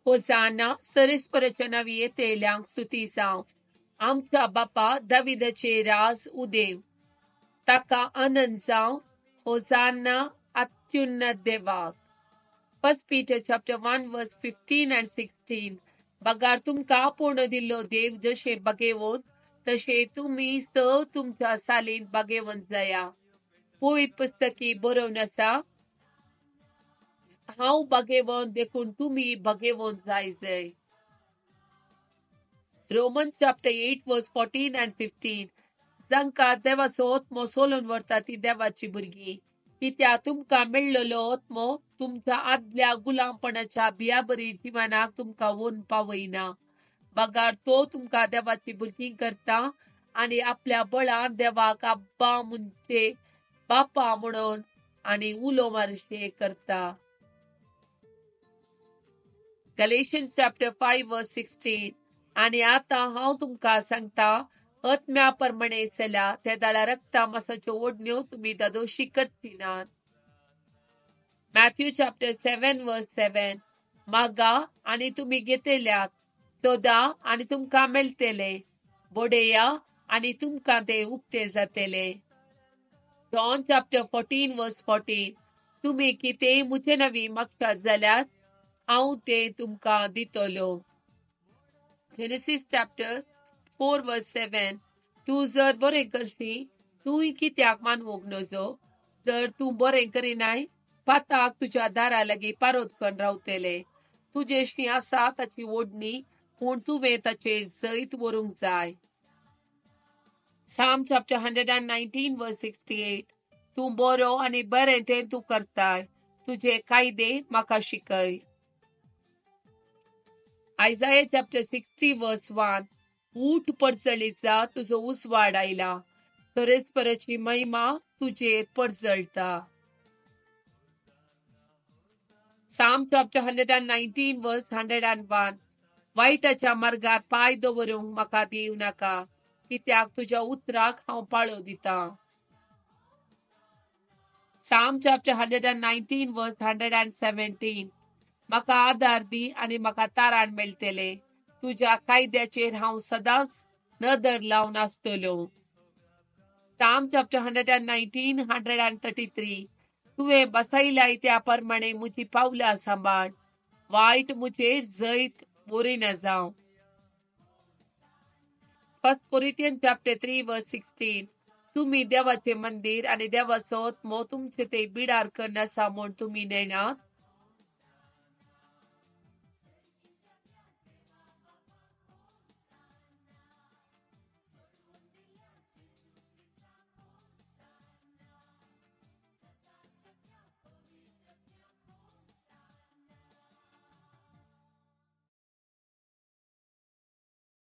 होजाना, सरेस्पराच्या नांवी येतेल्यांक स्तुती जावं. आमच्या बापा दाविदाचे राज उदेव, ताका आनंद जावं. होजाना अत्युन्नत देवाक. 1 Peter chapter 1 verse 15 and 16. बगार तुमकां आपोवणो दिल्लो देव जशें बागेवन तशें तुमी सव तुमच्या सालीन बागेवन जाया. पवित्र पुस्तकी बरोवन आसा, हांव बागेवन देखून तुमी बागेवन जाय जाय. Roman chapter 8 verse 14 and 15. जांकां देवाचो आत्मो सोलून व्हरता ती देवाची भुरगीं. कित्याक तुमकां मेळ्ळलो आत्मो तुमच्या आदल्या गुलामपणाच्या बियाबरी जिवनाक तुमकां व्हरून पावयना, बगार तो तुमकां देवाची भुरगीं करता आनी आपल्या बळान देवाक आब्बा म्हणजे बापा म्हणून आनी उलो मारशे करता. Galatians chapter 5 verse 16. आनी आतां हांव तुमकां सांगता, आत्म्या प्रमाणे चला, त्या दाळा रक्ता मासाच्यो ओडण्यो तुमी दादोशी करची नात. Matthew chapter 7 verse 7. मागा आनी तुमी घेतल्यात, सोदा आनी तुमकां मेळटले, बोडेया आनी तुमकां ते उक्ते जातले. John chapter 14 verse 14. तुमी कितेंय म्हजे नवी मागशात जाल्यार हांव तें तुमकां दितलो. Genesis chapter 4 verse 7. तूं जर बरें करशी, तूंय कित्याक मानवूंक नजो? जर तूं बरें करिनाय, पाताक तुज्या दारा लागीं पारोत करून रावतले. तुजेशी आसा ताची ओडणी, पूण तुवें ताचेर जैत व्हरूंक जाय. Psalm chapter 119 verse 68. तूं बरो आनी बरें तें तूं करताय, तुजे कायदे म्हाका शिकय. Isaiah chapter 60 verse 1. ऊठ परजळीत जा, तुजो उजवाड आयला, सरेस्पराची महिमा तुजेर परजळटा. Psalm chapter 119 verse 101. वायटाच्या मार्गार पांय दवरूंक म्हाका दिवं नाका, कित्याक तुज्या उतराक हांव पाळो दितां. Psalm chapter 119 verse 117. म्हाका आदार दी आनी म्हाका ताराण मेळटले, तुज्या कायद्याचेर हांव सदांच नदर लावन आसतलो. Psalm chapter 119 133. तुवें बसयलाय त्या प्रमाणे म्हजी पावलां सांबाळ, वायट म्हजेर जैत व्हरिना जावं. 1 Corinthians chapter 3 verse 16. तुमी देवाचें मंदीर आनी देवाचो आत्मो तुमचे ते बिडार करून आसा म्हूण तुमी नेणात.